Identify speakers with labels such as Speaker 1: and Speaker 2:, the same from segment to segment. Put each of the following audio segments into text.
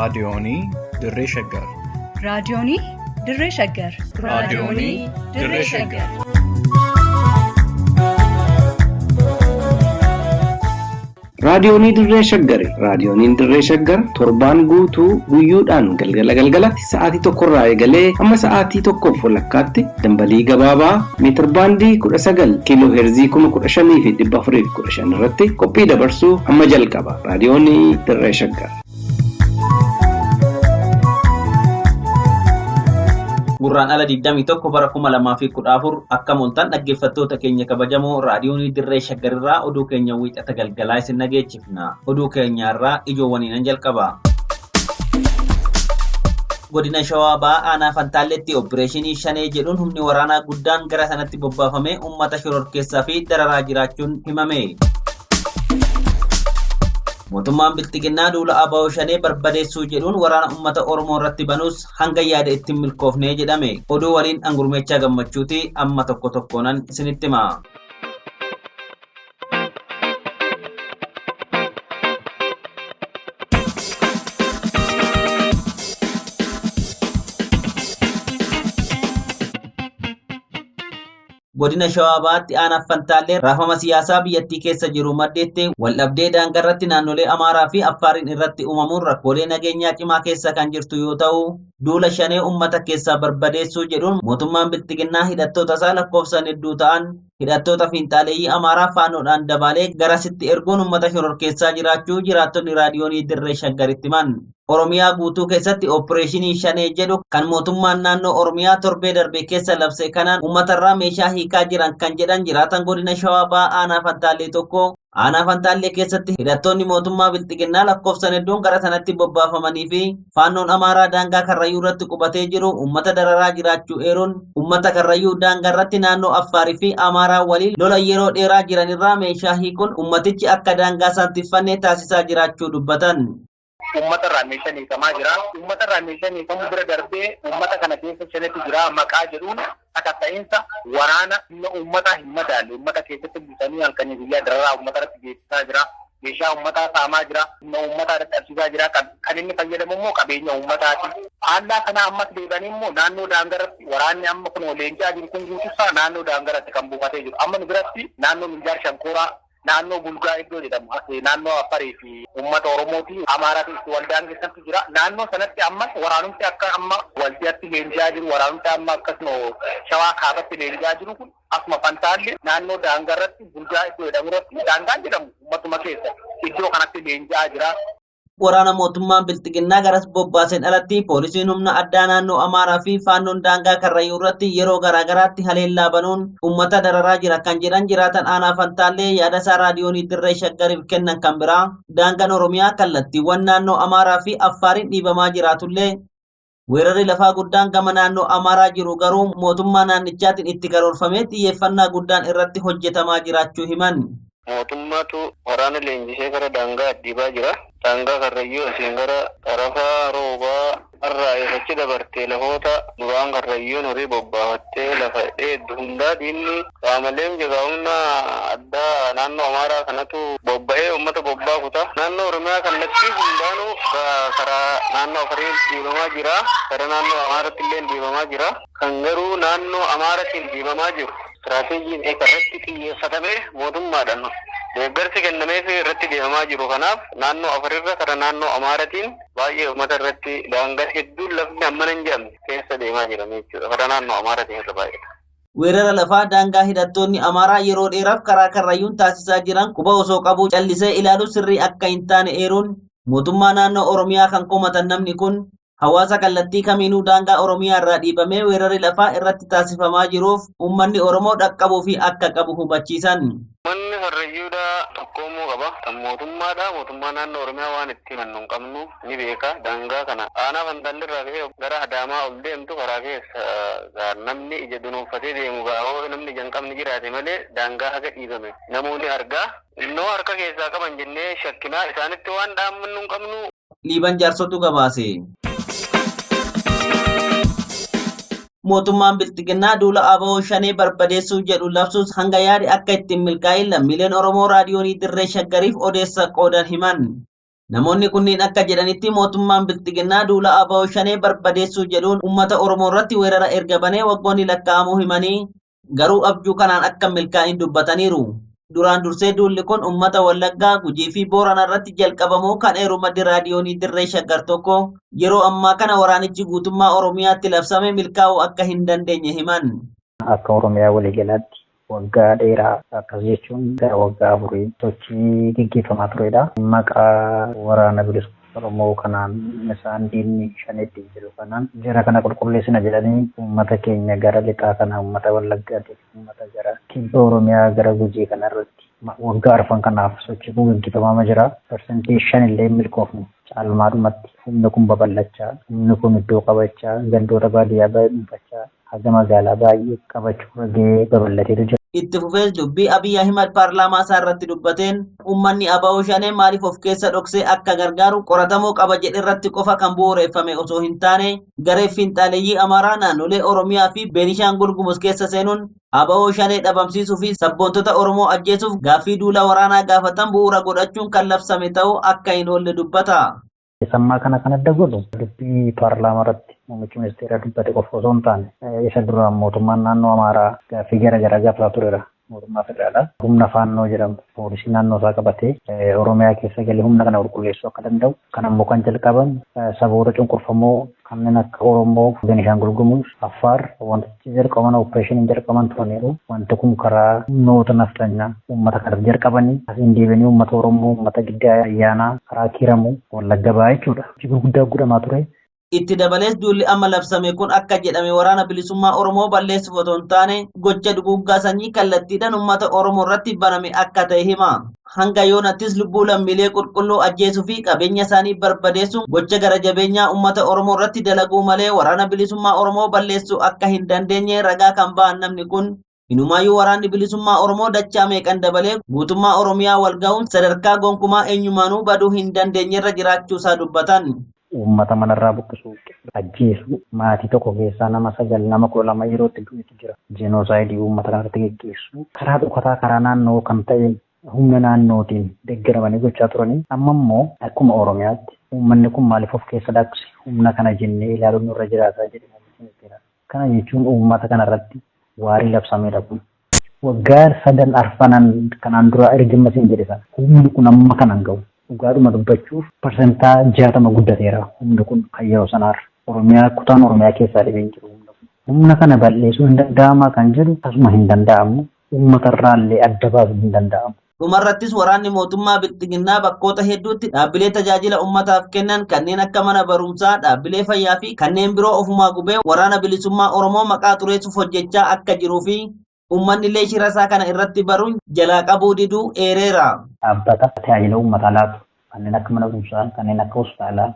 Speaker 1: Raadiyoonii Dirree Shaggar.
Speaker 2: Raadiyoonii Dirree Shaggar.
Speaker 1: Raadiyoonii Dirree Shaggar.
Speaker 3: Raadiyoonii Dirree Shaggari. Raadiyooniin Dirree Shaggar torbaan guutuu guyyoodhaan galgala galgalatti sa'aatii tokkorraa eegalee hamma sa'aatii tokkoof walakkaatti dambalii gabaabaa meetirbaandii 19 kiiloo heerzii 15,415 irratti qophii dabarsuu hamma jalqaba. Raadiyoonii Dirree Shaggar.
Speaker 4: Gurraandhala 21 bara 2014 akka mooltan dhaggeeffattoota keenya kabajamoo raadiyoonii dirree shaggarirraa oduu keenya wiixata galgalaa isin dhageechifna. Oduu keenyaarraa ijoowwaniinan jalqaba. Godina Shawaa Bahaa Aanaa Fantaalleetti Opereeshinii Shanee jedhuun humni waraanaa guddaan gara sanatti bobbaafamee uummata shororkeessaa fi dararaa jiraachuun himame. Mootummaan Bilxiginnaa duula ABO Shanee barbadeessuu jedhuun waraana uummata Oromoo irratti banuus hanga yaada ittiin milkoofnee jedhame. Oduu waliin Angurmeechaa Gammachuuti amma tokko tokkoonan isinitti hima. Godina Shawaa Bahaatti aanaa Fantaallee raafama siyaasaa biyyattii keessa jiru maddeetti waldhabdee daangarratti naannolee Amaaraa fi Affaariin irratti uumamuun rakkoolee nageenyaa cimaa keessa kan jirtu yoo ta'u, duula shanee uummata keessaa barbadeessuu jedhuun mootummaan Bilxiginnaa hidhattoota isaa lakkoofsaan hedduu ta'an hidhattoota fiinxaaleeyyii Amaaraa faannoodhaan dabaalee garasitti erguun uummata shororkeessaa jiraachuu jiraattonni raadiyoonii Dirree Shaggaritti himan. Oromiyaa guutuu keessatti opereeshinii shanee jedhu kan mootummaan naannoo Oromiyaa torbee darbe keessa labse kanaan uummatarraa meeshaa hiikaa jiran kan jedhan jiraatan godina Shawaa Bahaa aanaa Fantaallee tokko aanaa Fantaallee keessatti hidhattoonni mootummaa Bilxiginnaa lakkoofsan hedduun gara sanatti bobbaafamanii fi faannoon Amaaraa daangaa Karrayyuu irratti qubatee jiru uummata dararaa jiraachuu eeruun uummata Karrayyuu daangaa irratti naannoo Affaarii fi Amaaraa waliin lola yeroo dheeraa jiranirraa meeshaa hiikuun uummatichi akka daangaa isaan tiffanne taasisaa jiraachuu dubbatan.
Speaker 5: Uummata irraa meeshaan hiikamaa jira. Uummata irraa meeshaan hiikamuu bira darbee uummata kana keessa shanetu jira maqaa jedhuun sakatta'iinsa waraana humna uummataa hin madaalle uummata keessatti buusanii halkanii guyyaa dararaa uummata irratti geessisaa jira. Meeshaa uummataa saamaa jira. Humna uummataa dadhabsiisaa jira. Kan inni fayyadamu immoo qabeenya uummataati. Faallaa kanaa ammas deebi'anii immoo naannoo daangaa irratti waraanni amma kunoo leenji'aa jiru kun guutuusaa naannoo daangaa irratti kan buufatee jiru. Amma nu biratti naannoo Minjaar Shankooraa Naannoo Bulgaa iddoo jedhamu as naannoo Affarii fi uummata Oromoo fi Amaaraatiin itti wal daangessantu jira. Naannoo sanatti ammas waraanumti akka amma Waldiyaatti leenji'aa jiru, waraanumti amma akkasuma Shawaa Kaabatti leenji'aa jiru kun asuma Fantaalle naannoo daangaa irratti Bulgaa iddoo jedhamu irratti daangaan jedhamu uummatuma keessa iddoo kanatti leenji'aa jira.
Speaker 4: Waraana mootummaan Bilxiginnaa garas bobbaaseen alatti poolisiin humna addaa naannoo Amaaraa fi Faannoon daangaa Karrayyuu irratti yeroo garaagaraatti haleellaa banuun uummata dararaa jira kan jedhan jiraatan aanaa Fantaallee yaadasaa raadiyoonii Dirree Shaggariif kennan kan biraa daangaan Oromiyaa kallattiiwwan naannoo Amaaraa fi Affaariin dhiibamaa jiraatullee weerarri lafaa guddaan gama naannoo Amaaraa jiru garuu mootummaa naannichaatiin itti karoorfamee xiyyeeffannaa guddaan irratti hojjetamaa jiraachuu himan.
Speaker 5: Mootummaatu waraana leenjisee gara daangaa dhiibaa jira. Daangaa Karrayyuu asiin gara Qarafaa, Roobaa irraa eessachi dabartee lafoota duraan Karrayyuun horii bobbaafattee lafa dheeddu hundaa diinni qaamoleen jigaa humna addaa naannoo Amaaraa kanatu bobba'ee uummata bobbaa kuta. Naannoo Oromiyaa kallattii hundaanuu karaa naannoo Afariin dhiibamaa jira. Karaa naannoo Amaaratti illee dhiibamaa jira. Kan garuu naannoo Amaaratiin dhiibamaa jiru istiraateejiin irratti xiyyeeffatamee mootummaadhaan deeggarsi kennameefii irratti deemamaa jiru. Kanaaf naannoo Afarirra karaa naannoo Amaaratiin baay'ee uummata irratti daangaa hedduun lafni hammana hin jedhamne keessa deemaa jiran jechuudha. Karaa naannoo Amaaratiin irra baay'ata.
Speaker 4: Weerara lafaa daangaa hidhattoonni Amaaraa yeroo dheeraaf karaa Karrayyuun taasisaa jiran quba osoo qabuu callisee ilaaluu sirrii akka hin taane eeruun mootummaa naannoo Oromiyaa kan komatan namni kun hawaasa kallattii kamiinuu daangaa Oromiyaa irraa dhiibamee weerarri lafaa irratti taasifamaa jiruuf uummanni Oromoo dhaqqabuu fi akka qabu hubachiisan.
Speaker 5: Manni Karrayyuudhaa tokkoomuu qaba. Kan mootummaadha. Mootummaa naannoo Oromiyaa waan itti himannu hin qabnu ni beeka. Daangaa kana aanaa Fantaalleerraa ka'ee gara Adaamaa ol deemtu karaa keessa namni ija dunuunfatee deemu gaa'oo namni ija hin qabne jiraate malee daangaa haga dhiibame namoonni argaa. Innoo harka keessaa qaban jennee shakkinaa isaanitti waan dhaammannu hin qabnu.
Speaker 4: Liiban Jaarsotu gabaase. Mootummaan Bilxiginnaa duula ABO Shanee barbadeessuu jedhu labsuus hanga yaade akka ittiin milkaa'in lammiileen Oromoo raadiyoonii Dirree Shaggariif odeessa qoodan himan. Namoonni kunniin akka jedhanitti mootummaan Bilxiginnaa duula ABO Shanee barbadeessuu jedhuun uummata Oromoo irratti weerara erga banee waggoonni lakkaa'amuu himanii garuu abjuu kanaan akka milkaa'in dubbataniiru. Duraan dursee duulli kun uummata Wallaggaa, Gujii fi Booranaa irratti jalqabamuu kan eeru maddi raadiyoonii Dirree Shaggar tokko yeroo ammaa kana waraanichi guutummaa Oromiyaatti labsame milkaa'uu akka hin dandeenye himan.
Speaker 6: Akka Oromiyaa waliigalaatti waggaa dheeraa akkas jechuun gara waggaa 4 sochii gaggeeffamaa turedha. Maqaa waraana bilisummaa Oromoo kanaan isaan diinni shaneetti jedhu kanaan jara kana qulqulleessina jedhanii uummata keenya gara lixaa kana, uummata Wallaggaatiif, uummata gara kibba Oromiyaa gara Gujii kana irratti waggaa arfan kanaaf sochii kun gaggeeffamaa jira. 5% illee milkoofne. Caalmaadhumatti humni kun babal'achaa, humni kun iddoo qabachaa, gandoota baadiyyaa baay'ee dhuunfachaa, haga magaalaa baay'ee qabachuu irra gahee babal'ateetu jira.
Speaker 4: Itti fufees dubbii Abiy Ahimad paarlaamaa isaa irratti dubbateen uummanni ABO Shanee maaliif of keessa dhoksee akka gargaaru qoratamuu qaba jedhe irratti qofa kan bu'uureffame osoo hin taane garee fiinxaaleeyyii Amaaraa naannolee Oromiyaa fi Beenishaangul Gumuz keessa seenuun ABO Shanee dhabamsiisuu fi sabboontota Oromoo ajjeesuuf gaaffii duula waraanaa gaafatan bu'uura godhachuun kan labsame ta'uu akka hin oolle dubbata.
Speaker 6: Sammaa kana kan adda godhu dubbii paarlaamaa irratti muummichi ministeeraa dubbate qofa osoo hin taane isa duraan mootummaan naannoo Amaaraa gaaffii garaagaraa gaafataa tureera. Mootummaa federaalaa humna faannoo jedhamu poolisii naannoo isaa qabatee Oromiyaa keessa galee humna kana qulqulleessuu akka danda'u, kan ammoo kan jalqaban saboota cunqurfamoo kanneen akka Oromoo, Beenishaangul Gumuz, Affaar wantichi jalqaban opereeshiniin jalqaban turaniiru. Wanti kun karaa humnoota naftanyaa uummata kanaaf jalqabanii asiin deebi'anii uummata Oromoo, uummata giddaa ayyaanaa karaa kiiramu Wallagga ba'aa jechuudha. Hojii gurguddaa godhamaa ture.
Speaker 4: Itti dabalees duulli amma labsame kun akka jedhame waraana bilisummaa Oromoo balleessuuf otoo hin taane gocha duguuggaa sanyii kallattiidhaan uummata Oromoo irratti baname akka ta'e hima. Hanga yoonattis lubbuu lammiilee qulqulluu ajjeesuu fi qabeenya isaanii barbadeessuun gocha gara jabeenyaa uummata Oromoo irratti dalaguu malee waraana bilisummaa Oromoo balleessuu akka hin dandeenye ragaa kan ba'an namni kun inumaayyuu waraanni bilisummaa Oromoo dachaa meeqan dabalee guutummaa Oromiyaa wal ga'uun sadarkaa gonkumaa eenyumaanuu baduu hin dandeenyerra jiraachuusaa dubbatan.
Speaker 6: Uummata manarraa buqqisuu, ajjeesuu, maatii tokko keessaa nama 9, nama 12 yeroo itti du'etu jira. Jenosaayidii uummata kanarratti geggeessuu karaa dhokataa karaa naannoo kan ta'een humna naannootiin deeggaramanii gochaa turanii amma immoo akkuma Oromiyaatti uummanni kun maaliif of keessa dhaqse humna kana jennee ilaaluun nurra jiraataa jedhe muummichi ministeeraa. Kana jechuun uummata kanarratti waarii labsameedha kun. Waggaa sadan arfanan kanaan dura erga siin jedhe sana humni kun amma kanan ga'u. Dhugaadhuma dubbachuuf 60% guddateera humni kun kan yeroo sanaarra. Oromiyaa kutaan Oromiyaa keessaa dhibeen jiru humna kun. Humna kana balleessuun hin danda'amaa kan jedhu tasuma hin danda'amu. Uummatarraallee adda baasuun hin danda'amu.
Speaker 4: Dhumarrattis waraanni mootummaa Bilxiginnaa bakkoota hedduutti dhaabbilee tajaajila uummataaf kennan kanneen akka mana barumsaa, dhaabbilee fayyaa fi kanneen biroo ofumaa gubee waraana bilisummaa Oromoo maqaa xureessuuf hojjechaa akka jiruu fi uummanni illee shira isaa kana irratti baruun jalaa qabuu diduu eereera.
Speaker 6: Dhaabbata tajaajila uummataa laatu kanneen akka mana barumsaa, kanneen akka hospitaalaa,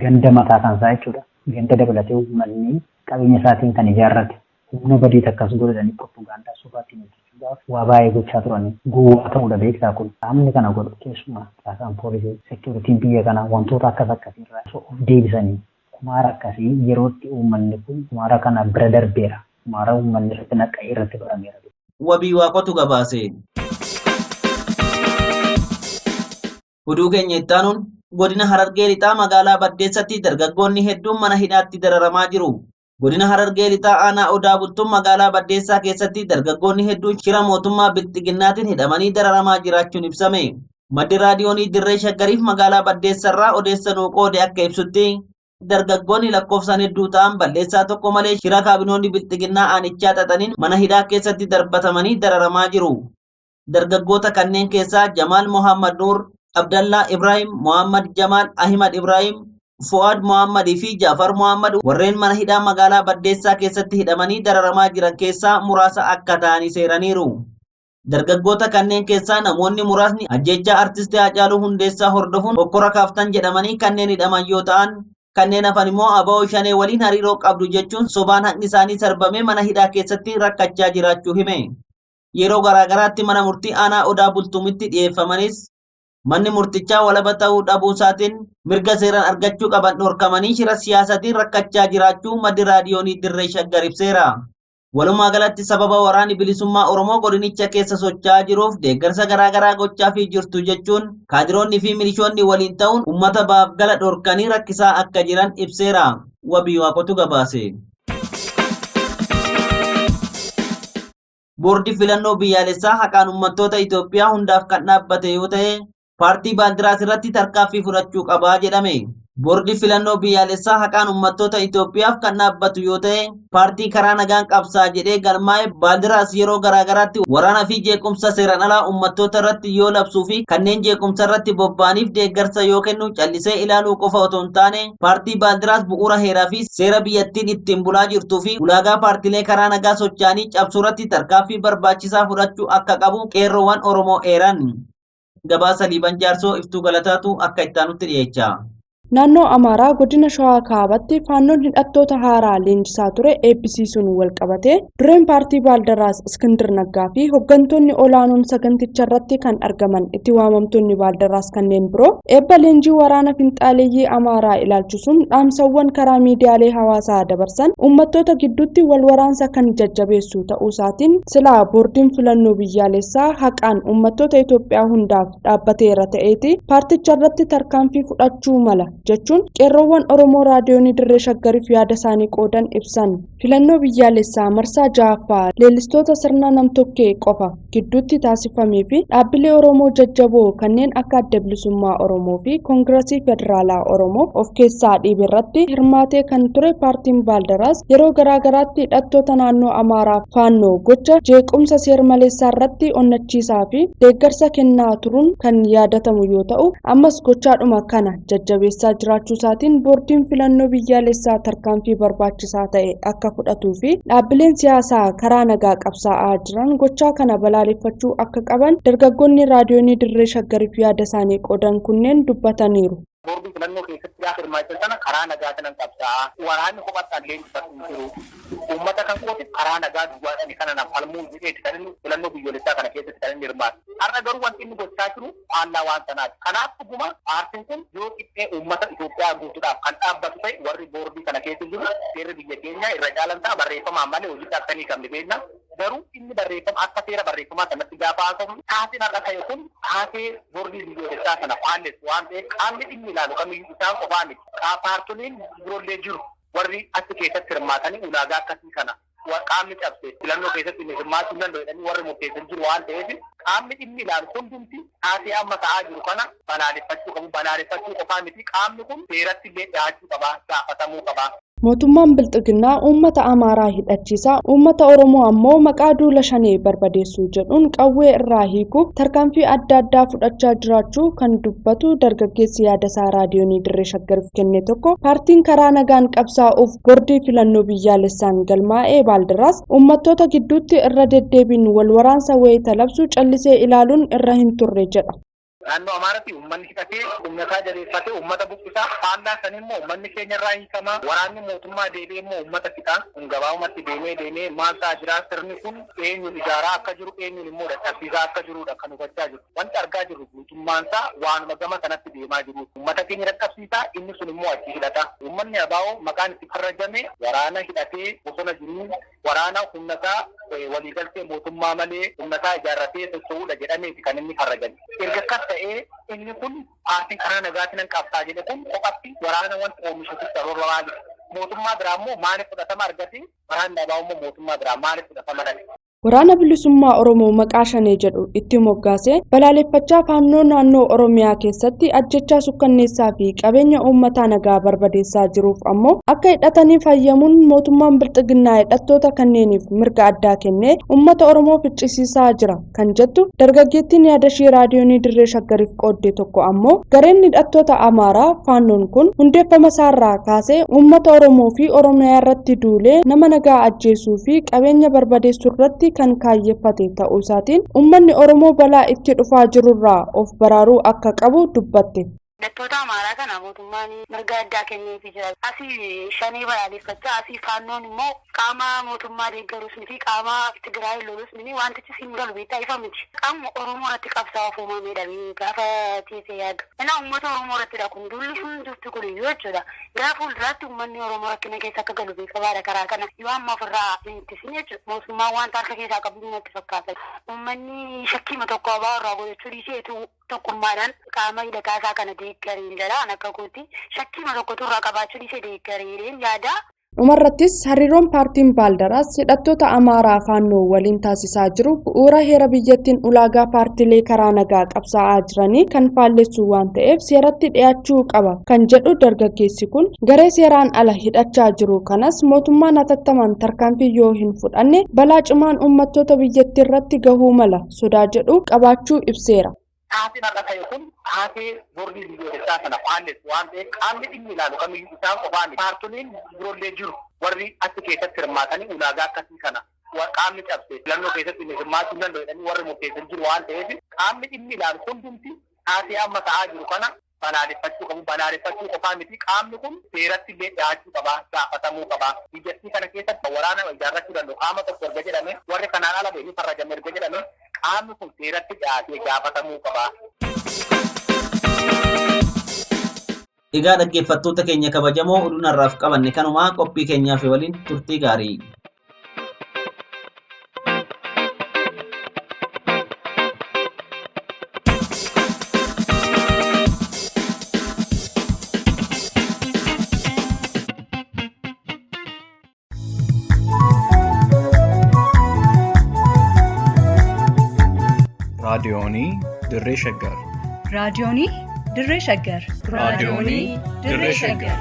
Speaker 6: ganda mataa kan isaa jechuudha. Ganda dabalatee uummanni qabeenya isaatiin kan ijaarrate humna badii takkas godhatanii propagaandaa sobaatiin hojjechuudhaaf waa baay'ee gochaa turanii gowwaa ta'uudha beektaa kun. Qaamni kana godhu keessumaa caasaan poolisii, seekuritiin biyya kanaa wantoota akkas akkasiirraa osoo of deebisanii kumaara akkasii yerootti uummanni kun kumaara kana bira darbeera. Kumaara uummanni irratti naqa'ee irratti barameera.
Speaker 4: Wabii Waaqotu gabaase. Oduu keenya itti aanuun godina Harargee Lixaa magaalaa Baddeessatti dargaggoonni hedduun mana hidhaatti dararamaa jiru. Godina Harargee Lixaa aanaa Odaa Bultuun magaalaa Baddeessaa keessatti dargaggoonni hedduun shira mootummaa Bilxiginnaatiin hidhamanii dararamaa jiraachuun ibsame. Maddi raadiyoonii Dirree Shaggariif magaalaa Baddeessarraa odeessa nuu qoode akka ibsutti dargaggoonni lakkoofsaan hedduu ta'an balleessaa tokko malee shira kaabinoonni Bilxiginnaa aanichaa xaxaniin mana hidhaa keessatti darbatamanii dararamaa jiru. Dargaggoota kanneen keessaa Jamaal Mohammad Nuur, Abdallaa Ibrahim, Mohammad Jamaal Ahimad Ibrahim, Fu'aad Mohammad fi Jaafar Mohammad warreen mana hidhaa magaalaa Baddeessaa keessatti hidhamanii dararamaa jiran keessaa muraasa akka ta'anii seeraniiru. Dargaggoota kanneen keessaa namoonni muraasni ajjeechaa artistii Haacaaluu Hundeessaa hordofuun hokkora kaaftan jedhamanii kanneen hidhaman yoo ta'an, kanneen hafan immoo ABO Shanee waliin hariiroo qabdu jechuun sobaan haqni isaanii sarbamee mana hidhaa keessatti rakkachaa jiraachuu hime. Yeroo garaagaraatti mana murtii aanaa Odaa Bultumitti dhiyeeffamanis manni murtichaa walaba ta'uu dhabuu isaatiin mirga seeraan argachuu qaban dhorkamanii shira siyaasaatiin rakkachaa jiraachuu maddi raadiyoonii Dirree Shaggar ibseera. Walumaa galatti sababa waraanni bilisummaa Oromoo godinicha keessa socho'aa jiruuf deeggarsa garaagaraa gochaafii jirtu jechuun kaadiroonni fi milishoonni waliin ta'uun uummata baaf gala dhorkanii rakkisaa akka jiran ibseera. Wabii Waaqotu gabaase. Boordii filannoo biyyaalessaa haqaan uummattoota Itoophiyaa hundaaf kan dhaabbate yoo ta'e paartii Baaldiraas irratti tarkaanfii fudhachuu qabaa jedhame. Boordii filannoo biyyaalessaa haqaan uummattoota Itoophiyaaf kan dhaabbatu yoo ta'e paartii karaa nagaan qabsaa jedhee galmaa'e Baaldiraas yeroo garaagaraatti waraana fi jeequmsa seeraan alaa uummattoota irratti yoo labsuu fi kanneen jeequmsa irratti bobba'aniif deeggarsa yoo kennu callisee ilaaluu qofa otoo hin taane paartii Baaldiraas bu'uura heeraa fi seera biyyattiin ittiin bulaa jirtuu fi ulaagaa paartilee karaa nagaa socho'anii cabsuu irratti tarkaanfii barbaachisaa fudhachuu akka qabu qeerroowwan Oromoo eeran. Gabaasa Liiban Jaarsoo Iftuu Galataatu akka ittaanutti dhiyeecha.
Speaker 7: Naannoo Amaaraa godina Shawaa Kaabaatti faannoon hidhattoota haaraa leenjisaa ture eebbisiisuun walqabate dureen paartii Baaldaraas Iskindir Naggaa fi hooggantoonni olaanoon saganticha irratti kan argaman itti waamamtoonni Baaldaraas kanneen biroo eebba leenjii waraana finxaaleeyyii Amaaraa ilaalchisuun dhaamsawwan karaa miidiyaalee hawaasaa dabarsan uummattoota gidduutti wal waraansa kan jajjabeessu ta'uu isaatiin silaa boordiin filannoo biyyaalessaa haqaan uummattoota Itoophiyaa hundaaf dhaabbateera ta'eeti paarticha irratti tarkaanfii fudhachuu mala jechuun qeerroowwan Oromoo raadiyoonii Dirree Shaggariif yaada isaanii qoodan ibsan. Filannoo biyyaalessaa marsaa ja'affaa leellistoota sirna namtokkee qofa gidduutti taasifamee fi dhaabbilee Oromoo jajjaboo kanneen akka Adda Bilisummaa Oromoo fi Koongirasii Federaalaa Oromoo of keessaa dhiibe irratti hirmaatee kan ture paartiin Baaldaraas yeroo garaagaraatti hidhattoota naannoo Amaaraa faannoo gocha jeequmsa seer-maleessaa irratti onnachiisaa fi deeggarsa kennaa turuun kan yaadatamu yoo ta'u ammas gochaadhuma kana jajjabeessaa jiraachuu isaatiin boordiin filannoo biyyaalessaa tarkaanfii barbaachisaa ta'e akka fudhatuu fi dhaabbileen siyaasaa karaa nagaa qabsaa'aa jiran gochaa kana balaaleffachuu akka qaban dargaggoonni raadiyoonii Dirree Shaggariif yaada isaanii qoodan kunneen dubbataniiru.
Speaker 5: Boordii filannoo keessatti gaafa hirmaachan sana karaa nagaa kanan qabsaa'a. Waraanni kophaatti illee hin jiru. Uummata kan kootiif karaa nagaa duwwaadhaan kana naaf falmuun jedheeti kan inni filannoo biyyoolessaa kana keessatti kan inni hirmaatu. Har'a garuu wanti inni gochaa jiru faallaa waan sanaati. Kanaaf dhuguma paartiin kun yoo qixxee uummata Itoophiyaa guutuudhaaf kan dhaabbatu ta'e warri boordii kana keessa jiru seerri biyya keenyaa irra caalan ta'a barreeffamaan malee hojii akka qabne beekna. Garuu inni barreeffama akka seera barreeffamaa sanatti gaafa haasawu taaseen har'a ta'e kun taasee boordii biyyoolessaa sana faallessu waan ta'eef qaamni dhimmi ilaalu kamiyyuu isaan qofaa miti. Paartoliin biroollee jiru warri achi keessatti hirmaatanii ulaagaa akkasii kana qaamni cabse filannoo keessatti hirmaachuu danda'u jedhanii warri murteessan jiru waan ta'eef qaamni dhimmi ilaalu hundumti taasee amma ta'aa jiru kana balaaleffachuu qabu. Balaaleffachuu qofaa miti qaamni kun seeratti illee dhiyaachuu qaba gaafatamuu qaba.
Speaker 7: Mootummaan Bilxiginnaa uummata Amaaraa hidhachiisaa uummata Oromoo ammoo maqaa duula shanee barbadeessuu jedhuun qawwee irraa hiikuuf tarkaanfii adda addaa fudhachaa jiraachuu kan dubbatu dargaggeessi yaadasaa raadiyoonii Dirree Shaggariif kenne tokko paartiin karaa nagaan qabsaa'uuf boordii filannoo biyyaalessaan galmaa'ee Baaldaraas uummattoota gidduutti irra deddeebiin wal waraansa wayita labsu callisee ilaaluun irra hin turre jedha.
Speaker 5: Naannoo Amaaraatti uummanni hidhatee humna isaa jabeeffatee uummata buqqisaa faallaa san immoo uummanni keenya irraa hiikamaa waraanni mootummaa deebi'ee immoo uummata fixaa kun gabaabumatti deemee deemee maal ta'aa jira sirni kun eenyuun ijaaraa akka jiru eenyuun immoo dadhabsiisaa akka jirudha kan hubachaa jiru. Wanti argaa jirru guutummaan isaa waanuma gama sanatti deemaa jiru. Uummata keenya dadhabsiisaa inni sun immoo achi hidhata. Uummanni ABO maqaan itti farrajame waraana hidhatee bosona jiru waraana humna isaa waliigaltee mootummaa malee humna isaa ijaarratee socho'uudha jedhameeti kan inni farrajame. Erga akkas ta'ee inni kun paartiin karaa nagaatiin nan qabsaa jedhe kun kophatti waraana wanta oomishatu sababa maaliif? Mootummaa biraa immoo maaliif fudhatama argate? Waraanni ABO immoo mootummaa biraa maaliif fudhatama dhabe?
Speaker 7: Waraana bilisummaa Oromoo maqaa shanee jedhu itti moggaasee balaaleffachaa faannoo naannoo Oromiyaa keessatti ajjechaa sukkanneessaa fi qabeenya uummataa nagaa barbadeessaa jiruuf ammoo akka hidhatanii fayyamuun mootummaan bilxiginnaa hidhattoota kanneeniif mirga addaa kennee uummata Oromoo ficcisiisaa jira kan jettu dargaggeettiin yaadashii raadiyoonii Dirree Shaggariif qoodde tokko ammoo gareen hidhattoota Amaaraa faannoon kun hundeeffama isaarraa kaasee uummata Oromoo fi Oromiyaa irratti duulee nama nagaa ajjeesuu fi qabeenya barbadeessuu irratti kan kaayyeffate ta'uu isaatiin uummanni Oromoo balaa itti dhufaa jirurraa of baraaruu akka qabu dubbatte.
Speaker 8: Hidhattoota Amaaraa kana mootummaan mirga addaa kenneefii jira. Asii shanee balaaleffachaa, asii faannoon immoo qaama mootummaa deeggarus miti, qaama Tigraay lolus miti, wantichi siin galu beektaa ifa miti. Qaama Oromoo irratti qabsaa'uuf uumamedha gaafa teessee yaadu. Kanaaf uummata Oromoo irrattidha kun duulli hundumti kun iyyuu jechuudha. Gara fuulduraatti uummanni Oromoo rakkina keessa akka galu beekamaadha karaa kana. Yoo amma ofirraa hin ittisin jechuudha. Mootummaan wanta harka keessaa qabu natti fakkaata. Uummanni shakkiima tokko abaa irraa godhachuu dhiiseetu tokkummaadhaan qaama hidhataa isaa kana deeggareen jedha. An akka kootti shakkiima tokkotu irraa qabaachuu dhiisee deeggareen yaada.
Speaker 7: Dhumarrattis hariiroon paartiin Baaldaraas hidhattoota Amaaraa Faannoo waliin taasisaa jiru bu'uura heera biyyattiin ulaagaa paartiilee karaa nagaa qabsaa'aa jiranii kan faallessu waan ta'eef seeratti dhiyaachuu qaba kan jedhu dargaggeessi kun garee seeraan ala hidhachaa jiru kanas mootummaan hatattamaan tarkaanfii yoo hin fudhanne balaa cimaan uummattoota biyyattii irratti gahuu mala sodaa jedhu qabaachuu ibseera.
Speaker 5: Taateen har'a ta'e kun taatee boordii biyyoolessaa sana faallessu waan ta'eef qaamni dhimmi ilaalu kamiyyuu isaan qofaa miti. Paartoliin biroollee jiru warri achi keessatti hirmaatanii ulaagaa akkasii kana qaamni cabse filannoo keessatti hirmaachuu hin danda'u jedhanii warri murteessan jiru waan ta'eef qaamni dhimmi ilaalu hundumti taatee amma ta'aa jiru kana balaaleffachuu qabu. Balaaleffachuu qofaa miti, qaamni kun seeratti illee dhiyaachuu qaba, gaafatamuu qaba. Biyyattii kana keessatti waraana ijaarrachuu danda'u qaama tokko erga jedhame, warri kanaan ala ba'e ni farrajame erga jedhame, qaamni kun seeratti dhiyaatee gaafatamuu qaba.
Speaker 4: Egaa dhaggeeffattoota keenya kabajamoo, oduun har'aaf qabanne kanumaa. Qophii keenyaaf waliin turtii gaarii.
Speaker 1: Raadiyoonii Dirree Shaggar.
Speaker 2: Raadiyoonii Dirree Shaggar.
Speaker 1: Raadiyoonii Dirree Shaggar.